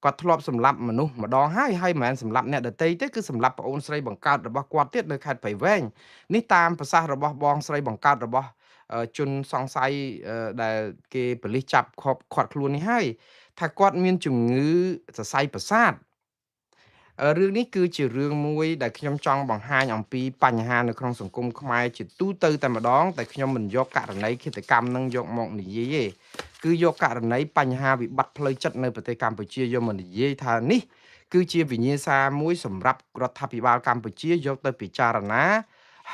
គាត់ធ្លាប់សម្លាប់មនុស្សម្ដងហើយហើយមិនមែនសម្លាប់អ្នកដទៃទេគឺសម្លាប់ប្អូនស្រីបង្កើតរបស់គាត់ទៀតនៅខេត្តព្រៃវែងនេះតាមប្រសាសន៍របស់បងស្រីបង្កើតរបស់ជនសង្ស័យដែលគេប៉ូលីសចាប់ឃាត់ខ្លួននេះហើយថាគាត់មានជំងឺសរសៃប្រសាទរឿងនេះគឺជារឿងមួយដែលខ្ញុំចង់បង្ហាញអំពីបញ្ហានៅក្នុងសង្គមខ្មែរជាទូទៅតែម្ដងតែខ្ញុំមិនយកករណីឃាតកម្មនឹងយកមកនិយាយទេគឺយកករណីបញ្ហាវិបត្តិផ្លូវចិត្តនៅប្រទេសកម្ពុជាយកមកនិយាយថានេះគឺជាវិញ្ញាសាមួយសម្រាប់រដ្ឋាភិបាលកម្ពុជាយកទៅពិចារណា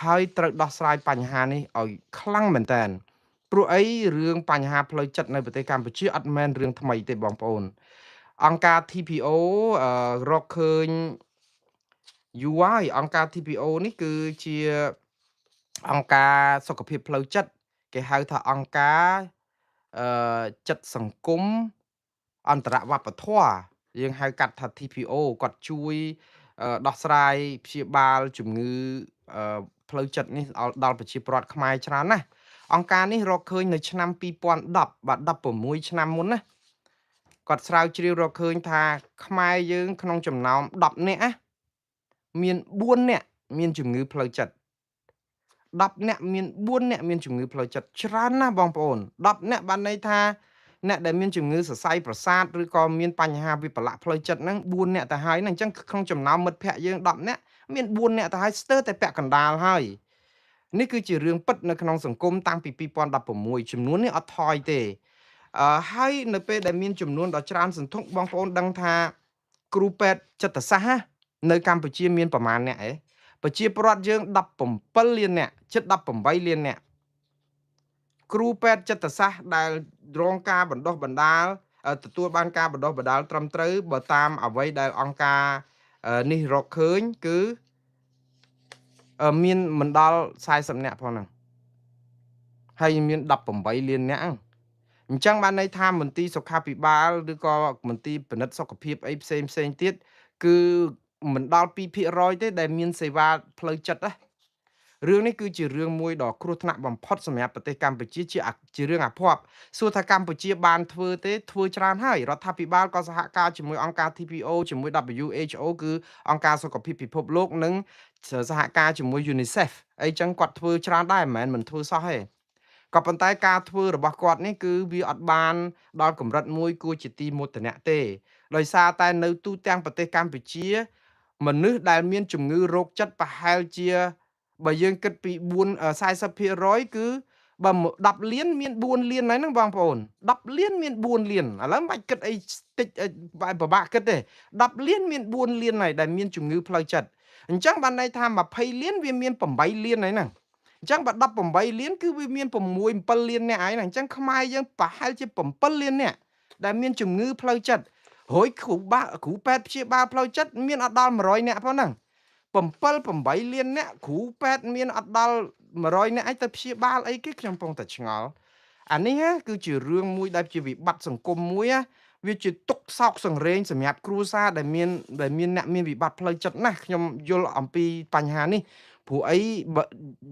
ហើយត្រូវដោះស្រាយបញ្ហានេះឲ្យខ្លាំងមែនទែនព្រោះអីរឿងបញ្ហាផ្លូវចិត្តនៅប្រទេសកម្ពុជាអត់មែនរឿងថ្មីទេបងប្អូនអង្គការ TPO រកឃើញយូរហើយអង្គការ TPO នេះគឺជាអង្គការសុខភាពផ្លូវចិត្តគេហៅថាអង្គការចិត្តសង្គមអន្តរវប្បធម៌យើងហៅកាត់ថា TPO គាត់ជួយដោះស្រាយព្យាបាលជំងឺផ្លូវចិត្តនេះដល់ប្រជាពលរដ្ឋខ្មែរច្រើនណាស់អង្គការនេះរកឃើញនៅឆ្នាំ2010បាទ16ឆ្នាំមុនណាគាត់ស្រាវជ្រាវរកឃើញថាខ្មែរយើងក្នុងចំណោម10នាក់ណាមាន4នាក់មានជំងឺផ្លូវចិត្ត10នាក់មាន4នាក់មានជំងឺផ្លូវចិត្តច្រើនណាស់បងប្អូន10នាក់បានន័យថាអ្នកដែលមានជំងឺសរសៃប្រសាទឬក៏មានបញ្ហាវិបលៈផ្លូវចិត្តហ្នឹង4នាក់ទៅហើយហ្នឹងអញ្ចឹងក្នុងចំណោមមិត្តភ័ក្តិយើង10នាក់មាន4នាក់ទៅហើយស្ទើរតែពាក់កណ្ដាលហើយនេះគឺជារឿងពិតនៅក្នុងសង្គមតាំងពី2016ចំនួននេះអត់ថយទេហើយនៅពេលដែលមានចំនួនដ៏ច្រើនសន្ធឹកបងប្អូនដឹងថាគ្រូពេទ្យចិត្តសាស្ត្រនៅកម្ពុជាមានប្រមាណអ្នកឯងប្រជាពលរដ្ឋយើង17លានអ្នកជិត18លានអ្នកគ្រូពេទ្យចិត្តសាស្ត្រដែលរងការបណ្ដុះបណ្ដាលទទួលបានការបណ្ដុះបណ្ដាលត្រឹមត្រូវបើតាមអ្វីដែលអង្គការនេះរកឃើញគឺមានមិនដល់40អ្នកផងហ្នឹងហើយមាន18លានអ្នកអញ្ចឹងបានន័យថាមន្ទីរសុខាភិបាលឬក៏មន្ទីរពិនិត្យសុខភាពអីផ្សេងផ្សេងទៀតគឺមិនដល់2%ទេដែលមានសេវាផ្លូវចិត្តណារឿងនេះគឺជារឿងមួយដ៏គ្រោះថ្នាក់បំផុតសម្រាប់ប្រទេសកម្ពុជាជារឿងអាភ័ព្វសួរថាកម្ពុជាបានធ្វើទេធ្វើច្រើនហើយរដ្ឋាភិបាលក៏សហការជាមួយអង្គការ TPO ជាមួយ WHO គឺអង្គការសុខភាពពិភពលោកនិងសហការជាមួយ UNICEF អីចឹងគាត់ធ្វើច្រើនដែរមិនមែនមិនធ្វើសោះទេក៏ប៉ុន្តែការធ្វើរបស់គាត់នេះគឺវាអត់បានដល់កម្រិតមួយគួរជាទីមោទនៈទេដោយសារតែនៅទូទាំងប្រទេសកម្ពុជាមនុស្សដែលមានជំងឺរោគចិត្តប្រហែលជាបើយើងគិតពី40%គឺបើ10លានមាន4លានហើយហ្នឹងបងប្អូន10លានមាន4លានឥឡូវមិនបាច់គិតអីតិចពិបាកគិតទេ10លានមាន4លានហើយដែលមានជំងឺផ្លូវចិត្តអញ្ចឹងបានន័យថា20លានវាមាន8លានហើយហ្នឹងអញ្ចឹងបើ18លានគឺវាមាន6 7លានអ្នកហើយហ្នឹងអញ្ចឹងខ្មែរយើងប្រហែលជា7លានអ្នកដែលមានជំងឺផ្លូវចិត្តរួយគ្រូពេទ្យព្យាបាលផ្លូវចិត្តមានអត់ដល់100អ្នកផងហ្នឹង 7 8លានអ្នកគ្រូពេទ្យមានអត់ដល់100អ្នកឯងទៅព្យាបាលអីគេខ្ញុំពងតែឆ្ងល់អានេះគឺជារឿងមួយដែលជាវិបត្តិសង្គមមួយណាវាជាទុកសោកសង្រេងសម្រាប់គ្រួសារដែលមានអ្នកមានវិបត្តិផ្លូវចិត្តណាស់ខ្ញុំយល់អំពីបញ្ហានេះព្រោះអី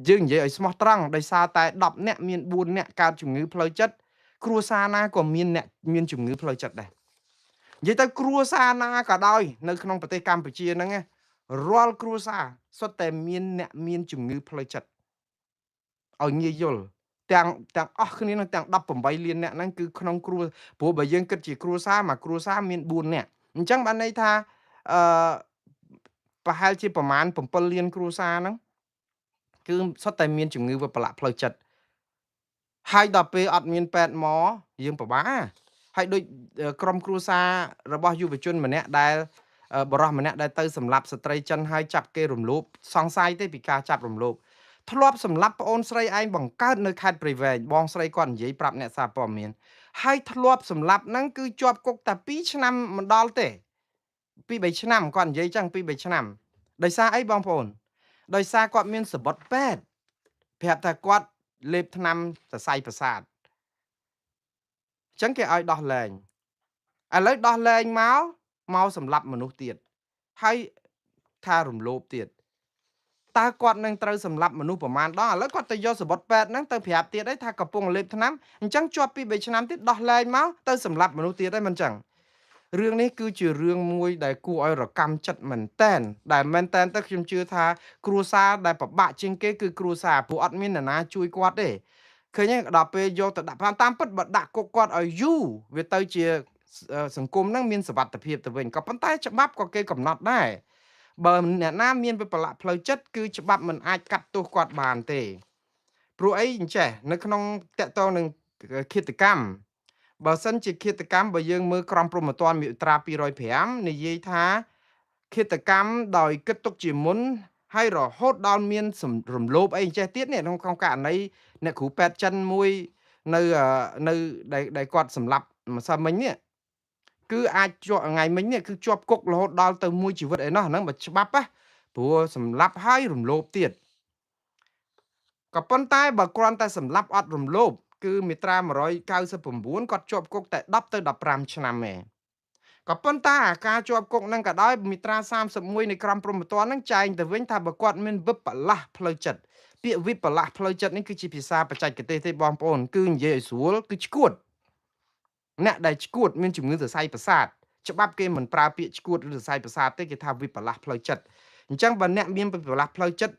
យើងនិយាយឲ្យស្មោះត្រង់ដោយសារតែ10អ្នកមាន4អ្នកកើតជំងឺផ្លូវចិត្តគ្រួសារណាក៏មានអ្នកមានជំងឺផ្លូវចិត្តដែរនិយាយទៅគ្រួសារណាក៏ដោយនៅក្នុងប្រទេសកម្ពុជាហ្នឹងរាល់គ្រួសារសុទ្ធតែមានអ្នកមានជំងឺផ្លូវចិត្តឲ្យងាយយល់ទាំងអស់គ្នានឹងទាំង18លានអ្នកហ្នឹងគឺក្នុងគ្រួព្រោះបើយើងគិតជាគ្រួសារមួយគ្រួសារមាន4អ្នកអញ្ចឹងបានន័យថាអឺប្រហែលជាប្រមាណ7លានគ្រួសារហ្នឹងគឺសុទ្ធតែមានជំងឺវិបលៈផ្លូវចិត្តហើយដល់ពេលអត់មានពេទ្យមកយើងពិបាកហើយដូចក្រុមគ្រួសាររបស់យុវជនម្នាក់ដែលបរិសម្នាក់ដែលទៅសម្លាប់ស្ត្រីចិនហើយចាប់គេរំលោភសង្ស័យទេពីការចាប់រំលោភធ្លាប់សម្លាប់ប្អូនស្រីឯងបង្កើតនៅខេត្តព្រៃវែងបងស្រីគាត់និយាយប្រាប់អ្នកសារព័ត៌មានហើយធ្លាប់សម្លាប់ហ្នឹងគឺជាប់គុកតែ2ឆ្នាំមិនដល់ទេ2 3ឆ្នាំគាត់និយាយចឹង2 3ឆ្នាំដោយសារអីបងប្អូនដោយសារគាត់មានសម្បត្តិពេទ្យប្រាប់ថាគាត់លេបថ្នាំសរសៃប្រសាទអញ្ចឹងគេឲ្យដោះលែងឥឡូវដោះលែងមកសម្លាប់មនុស្សទៀតហើយថារំលោភទៀតតើគាត់នឹងត្រូវសម្លាប់មនុស្សប្រមាណដងឥឡូវគាត់ទៅយកសម្បត្តិពេទ្យហ្នឹងទៅប្រាប់ទៀតអីថាកំពុងលេបថ្នាំអញ្ចឹងជាប់2 3ឆ្នាំទៀតដោះលែងមកទៅសម្លាប់មនុស្សទៀតហើយមិនអញ្ចឹងរឿងនេះគឺជារឿងមួយដែលគួរឲ្យរកាំចិត្តមែនតែនដែលមែនតែនទៅខ្ញុំជឿថាគ្រួសារដែលពិបាកជាងគេគឺគ្រួសារព្រោះអត់មាននរណាជួយគាត់ទេឃើញទេដល់ពេលយកទៅដាក់តាមពិតបើដាក់គុកគាត់ឲ្យយូរវាទៅជាសង្គមហ្នឹងមានសុវត្ថិភាពទៅវិញក៏ប៉ុន្តែច្បាប់ក៏គេកំណត់ដែរបើអ្នកណាមានវិបលៈផ្លូវចិត្តគឺច្បាប់មិនអាចកាត់ទោសគាត់បានទេព្រោះអីអញ្ចេះនៅក្នុងតកតងនឹងឃាតកម្មបើសិនជាឃាតកម្មបើយើងមើលក្រមព្រហ្មទណ្ឌមាត្រា205និយាយថាឃាតកម្មដោយគិតទុកជាមុនហើយរហូតដល់មានរំលោភអីអញ្ចេះទៀតនេះក្នុងករណីអ្នកគ្រូពេទ្យចិនមួយនៅដែលគាត់សម្លាប់ម្សិលមិញនេះគឺអាចជាប់ថ្ងៃមិញនេះគឺជាប់គុករហូតដល់ទៅមួយជីវិតឯណោះហ្នឹងបើច្បាប់ណាព្រោះសម្លាប់ហើយរំលោភទៀតក៏ប៉ុន្តែបើគ្រាន់តែសម្លាប់អត់រំលោភគឺមាត្រា199គាត់ជាប់គុកតែ10ទៅ15ឆ្នាំឯងក៏ប៉ុន្តែអាការជាប់គុកហ្នឹងក៏ដោយមាត្រា31នៃក្រមព្រហ្មទណ្ឌហ្នឹងចែងទៅវិញថាបើគាត់មានវិបលៈផ្លូវចិត្តពាក្យវិបលៈផ្លូវចិត្តនេះគឺជាភាសាបច្ចេកទេសទេបងប្អូនគឺនិយាយឲ្យស្រួលគឺឈួតអ្នកដែលឈួតមានជំងឺសរសៃប្រសាទច្បាប់គេមិនប្រើពាក្យឈួតឬសរសៃប្រសាទទេគេថាវិបលៈផ្លូវចិត្តអញ្ចឹងបើអ្នកមានវិបលៈផ្លូវចិត្ត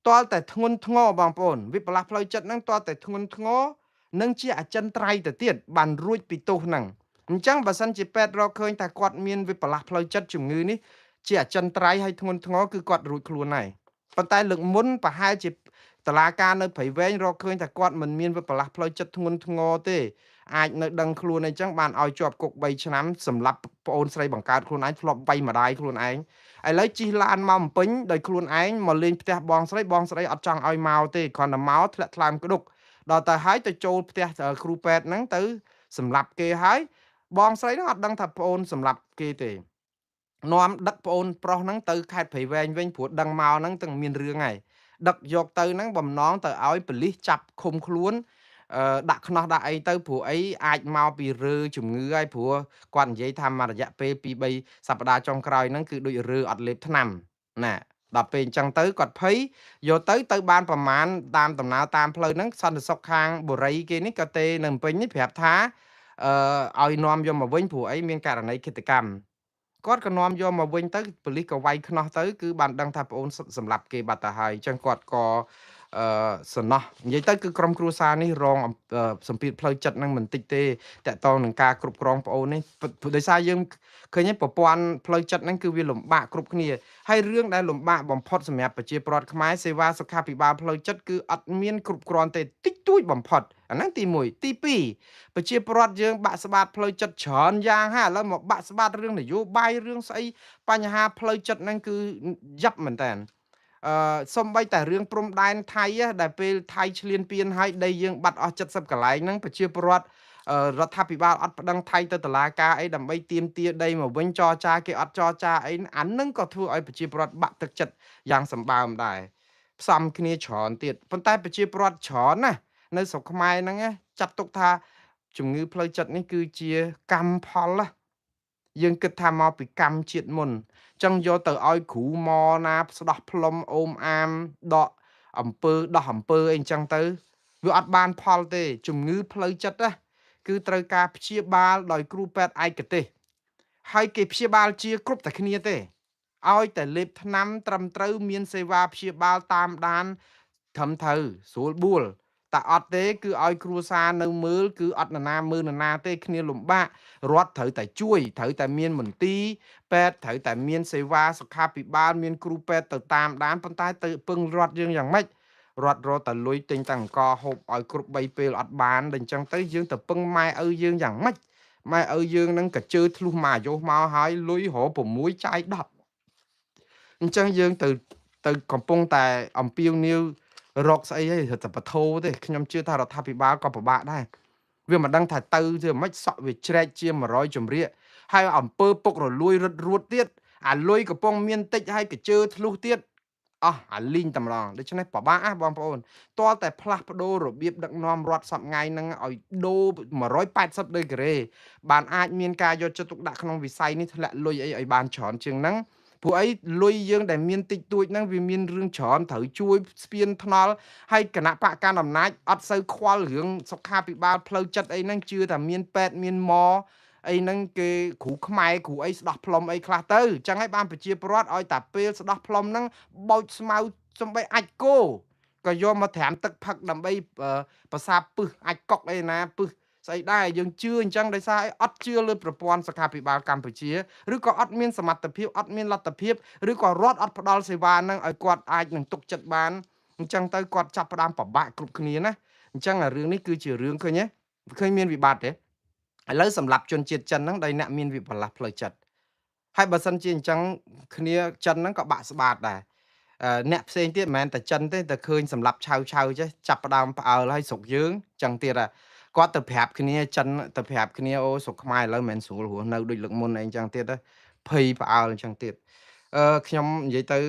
ទាល់តែធ្ងន់ធ្ងរបងប្អូនវិបលៈផ្លូវចិត្តហ្នឹងទាល់តែធ្ងន់ធ្ងរនឹងជាអចិន្ត្រៃយ៍ទៅទៀតបានរួចពីទោសហ្នឹងអញ្ចឹងបើសិនជាពេទ្យរកឃើញថាគាត់មានវិបលៈផ្លូវចិត្តជំងឺនេះជាអចិន្ត្រៃយ៍ហើយធ្ងន់ធ្ងរគឺគាត់រួចខ្លួនហើយប៉ុន្តែលើកមុនប្រហែលជាតឡាការនៅព្រៃវែងរកឃើញថាគាត់មិនមានវិបលៈផ្លូវចិត្តធ្ងន់ធ្ងរទេអាចនៅដឹងខ្លួនអីចឹងបានឲ្យជាប់គុក3ឆ្នាំសម្រាប់ប្អូនស្រីបង្កើតខ្លួនឯងធ្លាប់វាយម្ដាយខ្លួនឯងឥឡូវជិះឡានមកបំពេញដោយខ្លួនឯងមកលេងផ្ទះបងស្រីបងស្រីអត់ចង់ឲ្យមកទេគ្រាន់តែមកធ្លាក់ថ្លើមក្ដុកដល់ទៅហើយទៅចូលផ្ទះគ្រូពេទ្យហ្នឹងទៅសម្លាប់គេហើយបងស្រីហ្នឹងអត់ដឹងថាប្អូនសម្លាប់គេទេនាំដឹកប្អូនប្រុសហ្នឹងទៅខេត្តព្រៃវែងវិញព្រោះដឹងមកហ្នឹងទាំងមានរឿងហើយដឹកយកទៅហ្នឹងបំណងទៅឲ្យប៉ូលីសចាប់ឃុំខ្លួនដាក់ខ្នោះដាក់អីទៅព្រោះអីអាចមកពីរើជំងឺហើយព្រោះគាត់និយាយថាមួយរយៈពេល2 3សប្តាហ៍ចុងក្រោយហ្នឹងគឺដូចរើអត់លេបថ្នាំណាដល់ពេលអញ្ចឹងទៅគាត់ភ័យយកទៅបានប្រមាណតាមដំណើរតាមផ្លូវហ្នឹងសន្តិសុខខាងបុរីគេនេះក៏ទេនៅពេញនេះប្រាប់ថាឲ្យនាំយកមកវិញព្រោះអីមានករណីឃាតកម្មគាត់ក៏នាំយកមកវិញទៅប៉ូលីសក៏វាយខ្នោះទៅគឺបានដឹងថាប្អូនសម្លាប់គេបាត់ទៅហើយអញ្ចឹងគាត់ក៏សំណោះនិយាយទៅគឺក្រុមគ្រួសារនេះរងសម្ពាធផ្លូវចិត្តនឹងមិនតិចទេតកតងនឹងការគ្រប់គ្រងប្អូននេះដោយសារយើងឃើញប្រព័ន្ធផ្លូវចិត្តហ្នឹងគឺវាលំបាកគ្រប់គ្នាហើយរឿងដែលលំបាកបំផុតសម្រាប់ប្រជាពលរដ្ឋខ្មែរសេវាសុខាភិបាលផ្លូវចិត្តគឺអត់មានគ្រប់គ្រាន់ទេតិចតួចបំផុតអាហ្នឹងទី1ទី2ប្រជាពលរដ្ឋយើងបាក់ស្បាតផ្លូវចិត្តច្រើនយ៉ាងហើយឥឡូវមកបាក់ស្បាតរឿងនយោបាយរឿងស្អីបញ្ហាផ្លូវចិត្តហ្នឹងគឺយ៉ាប់មែនតើសំបីតែរឿងព្រំដែនថៃដែលពេលថៃឈ្លានពានហើយដីយើងបាត់អស់70កន្លែងហ្នឹងប្រជាពលរដ្ឋ រដ្ឋាភិបាលអត់ប្តឹងថៃទៅតុលាការអីដើម្បីទាមទារដីមកវិញចរចាគេអត់ចរចាអីអានឹងក៏ធ្វើឲ្យប្រជាពលរដ្ឋបាក់ទឹកចិត្តយ៉ាងសម្បើមដែរផ្សំគ្នាច្រើនទៀតប៉ុន្តែប្រជាពលរដ្ឋច្រើនណាស់នៅស្រុកខ្មែរហ្នឹងចាត់ទុកថាជំងឺផ្លូវចិត្តនេះគឺជាកម្មផលណាយើងគិតថាមកពីកម្មជាតិមុនចឹងយកទៅឲ្យគ្រូមកណាស្ដោះផ្លុំអូមអាមដកអំពើដោះអំពើអីចឹងទៅវាអត់បានផលទេជំងឺផ្លូវចិត្តណាគឺត្រូវការព្យាបាលដោយគ្រូពេទ្យឯកទេសហើយគេព្យាបាលជាគ្រប់តែគ្នាទេឲ្យតែលេបថ្នាំត្រឹមត្រូវមានសេវាព្យាបាលតាមដានត្រឹមត្រូវស្រួលបួលតែអត់ទេគឺឲ្យគ្រួសារនៅមើលគឺអត់នរណាមើលនរណាទេគ្នាលំបាករដ្ឋត្រូវតែជួយត្រូវតែមានមន្ទីរពេទ្យត្រូវតែមានសេវាសុខាភិបាលមានគ្រូពេទ្យទៅតាមដានប៉ុន្តែទៅពឹងរដ្ឋយើងយ៉ាងម៉េចរដ្ឋរត់តែលុយទិញតែអង្គហូបឲ្យគ្រប់3ពេលអត់បានដល់អញ្ចឹងទៅយើងទៅពឹងម៉ែឪយើងយ៉ាងម៉េចម៉ែឪយើងនឹងក៏ជើធ្លុះមកអាយុមកហើយលុយរក6ចាយ10អញ្ចឹងយើងទៅកំពុងតែអំពាវនាវរកស្អីហីតែបធោទេខ្ញុំជឿថារដ្ឋាភិបាលក៏ពិបាកដែរវាមិនដឹងថាទៅធ្វើម៉េចសក់វាជ្រែកជា100ជំរាកហើយអំពើពុករលួយរត់រួតទៀតអាលុយកំពុងមានតិចហើយកជើធ្លុះទៀតអស់អាលីងតម្រងដូច្នេះពិបាកណាស់បងប្អូនទាល់តែផ្លាស់ប្ដូររបៀបដឹកនាំរដ្ឋសប្ងៃហ្នឹងឲ្យដូរ180ដឺក្រេបានអាចមានការយកចិត្តទុកដាក់ក្នុងវិស័យនេះធ្លាក់លុយអីឲ្យបានច្រើនជាងហ្នឹងព្រោះអីលុយយើងដែលមានតិចតួចហ្នឹងវាមានរឿងច្រើនត្រូវជួយស្ពានថ្នល់ហើយគណៈបកកណ្ដាលអំណាចអត់សូវខ្វល់រឿងសុខាភិបាលផ្លូវចិត្តអីហ្នឹងជឿថាមានពេទ្យមានម៉អីហ្នឹងគេគ្រូខ្មែរគ្រូអីស្ដោះផ្លុំអីខ្លះទៅចឹងហើយបានប្រជាពលរដ្ឋឲ្យតាពេលស្ដោះផ្លុំហ្នឹងបោចស្មៅសំបីអាចគោក៏យកមកត្រាំទឹកផឹកដើម្បីប្រសាពឹសអាចកុកអីណាពឹសស្អីដែរយើងជឿអញ្ចឹងដោយសារអត់ជឿលើប្រព័ន្ធសុខាភិបាលកម្ពុជាឬក៏អត់មានសមត្ថភាពអត់មានលទ្ធភាពឬក៏រដ្ឋអត់ផ្ដល់សេវាហ្នឹងឲ្យគាត់អាចនឹងទុកចិត្តបានអញ្ចឹងទៅគាត់ចាប់ផ្ដើមពិបាកគ្រប់គ្នាណាអញ្ចឹងអារឿងនេះគឺជារឿងឃើញទេឃើញមានវិបត្តិទេឥឡូវសម្រាប់ជនជាតិចិនហ្នឹងដោយអ្នកមានវិបលាសផ្លូវចិត្តហើយបើសិនជាអញ្ចឹងគ្នាចិនហ្នឹងក៏បាក់ស្បាតដែរអ្នកផ្សេងទៀតមិនមែនតែចិនទេតែឃើញសម្រាប់ឆៅឆៅចេះចាប់ផ្ដើមផ្អើលហើយស្រុកយើងអញ្ចឹងទៀតគាត់ទៅប្រាប់គ្នាចិនទៅប្រាប់គ្នាអូស្រុកខ្មែរឥឡូវមិនមែនស្រួលរស់នៅដូចលើកមុនអីអញ្ចឹងទៀតភ័យផ្អើលអញ្ចឹងទៀតខ្ញុំនិយាយទៅ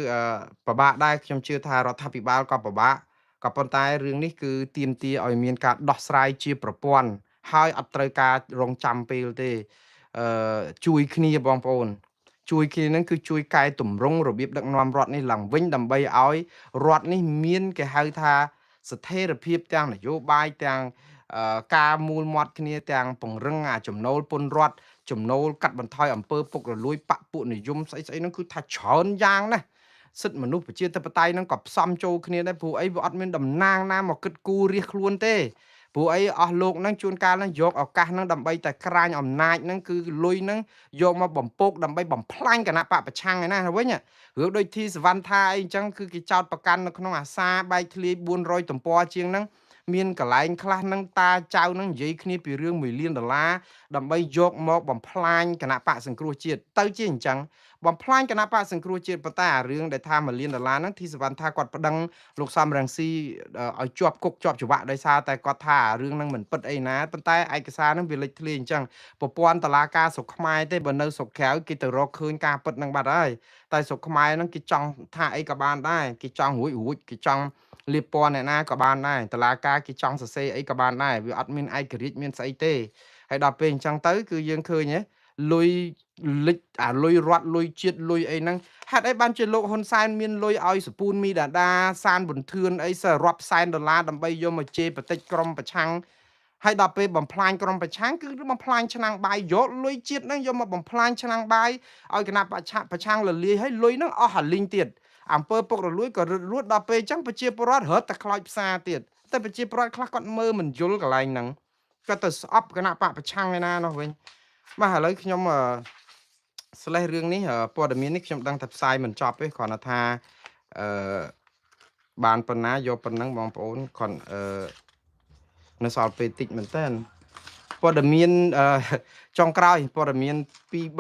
ពិបាកដែរខ្ញុំជឿថារដ្ឋាភិបាលក៏ពិបាកក៏ប៉ុន្តែរឿងនេះគឺទាមទារឲ្យមានការដោះស្រាយជាប្រព័ន្ធហើយអត់ត្រូវការរងចាំពេលទេជួយគ្នាបងប្អូនជួយគ្នានឹងគឺជួយកែតម្រង់របៀបដឹកនាំរដ្ឋនេះឡើងវិញដើម្បីឲ្យរដ្ឋនេះមានគេហៅថាស្ថិរភាពទាំងនយោបាយទាំងការមូលមាត់គ្នាទាំងពង្រឹងអាចំណូលពន្ធរដ្ឋចំណូលកាត់បន្ថយអំពើពុករលួយបពពួកនិយមស្អីស្អីហ្នឹងគឺថាច្រើនយ៉ាងណាស់សិទ្ធិមនុស្សប្រជាធិបតេយ្យហ្នឹងក៏ផ្សំចូលគ្នាដែរព្រោះអីវាអត់មានតំណាងណាមកគិតគូររាសខ្លួនទេព្រោះអីអស់លោកហ្នឹងជួនកាលហ្នឹងយកឱកាសហ្នឹងដើម្បីតែក្រាញអំណាចហ្នឹងគឺលុយហ្នឹងយកមកបំពោកដើម្បីបំផ្លាញគណៈបកប្រឆាំងឯណាវិញរឿងដូចធីសវណ្ណថាអីអញ្ចឹងគឺគេចោតប្រកាន់នៅក្នុងអាសាបែកធ្លាយ400ទំព័រជាងហ្នឹងមានកន្លែងខ្លះហ្នឹងតាចៅហ្នឹងនិយាយគ្នាពីរឿង1លានដុល្លារដើម្បីយកមកបំផ្លាញគណៈបកសង្គ្រោះជាតិទៅជាអញ្ចឹងបំផ្លាញគណៈបកសង្គ្រោះជាតិប៉ុន្តែអារឿងដែលថា1លានដុល្លារហ្នឹងធីសវណ្ណថាគាត់ប្តឹងលោកសំរងស៊ីឲ្យជាប់គុកជាប់ច្បាប់ដោយសារតែគាត់ថាអារឿងហ្នឹងមិនពិតអីណាប៉ុន្តែឯកសារហ្នឹងវាលេចធ្លាយអញ្ចឹងប្រព័ន្ធតុលាការស្រុកខ្មែរទេបើនៅស្រុកក្រៅគេទៅរកឃើញការពិតហ្នឹងបាត់ហើយតែស្រុកខ្មែរហ្នឹងគេចង់ថាអីក៏បានដែរគេចង់រួចគេចង់លៀបពណ៌អ្នកណាក៏បានដែរតឡាការគេចង់សរសេរអីក៏បានដែរវាអត់មានឯករាជ្យមានស្អីទេហើយដល់ពេលអញ្ចឹងទៅគឺយើងឃើញហ៎លុយលិចអាលុយរដ្ឋលុយជាតិលុយអីហ្នឹងហេតុអីបានជាលោកហ៊ុនសែនមានលុយឲ្យសពូនមីដាដាសានប៊ុនធឿនអីសរាប់សែនដុល្លារដើម្បីយកមកជេរបតិចក្រុមប្រឆាំងហើយដល់ពេលបំផ្លាញក្រុមប្រឆាំងគឺបំផ្លាញឆ្នាំងបាយយកលុយជាតិហ្នឹងយកមកបំផ្លាញឆ្នាំងបាយឲ្យគណៈប្រឆាំងលលាយហើយលុយហ្នឹងអស់អាលីងទៀតអំពើពុករលួយក៏រត់រួតដល់ពេលអញ្ចឹងប្រជាពលរដ្ឋរត់តែខ្លោចផ្សារទៀតតែប្រជាពលរដ្ឋខ្លះគាត់មើលមិនយល់កន្លែងហ្នឹងគាត់ទៅស្អប់គណៈបកប្រឆាំងឯណានោះវិញបាទឥឡូវខ្ញុំស្លេះរឿងនេះព័ត៌មាននេះខ្ញុំដឹងថាផ្សាយមិនចប់ទេគ្រាន់តែថាអឺបានប៉ុណ្ណាយកប៉ុណ្ណឹងបងប្អូនគ្រាន់នៅសល់ពេលតិចមែនតើព័ត៌មានចុងក្រោយព័ត៌មាន2 3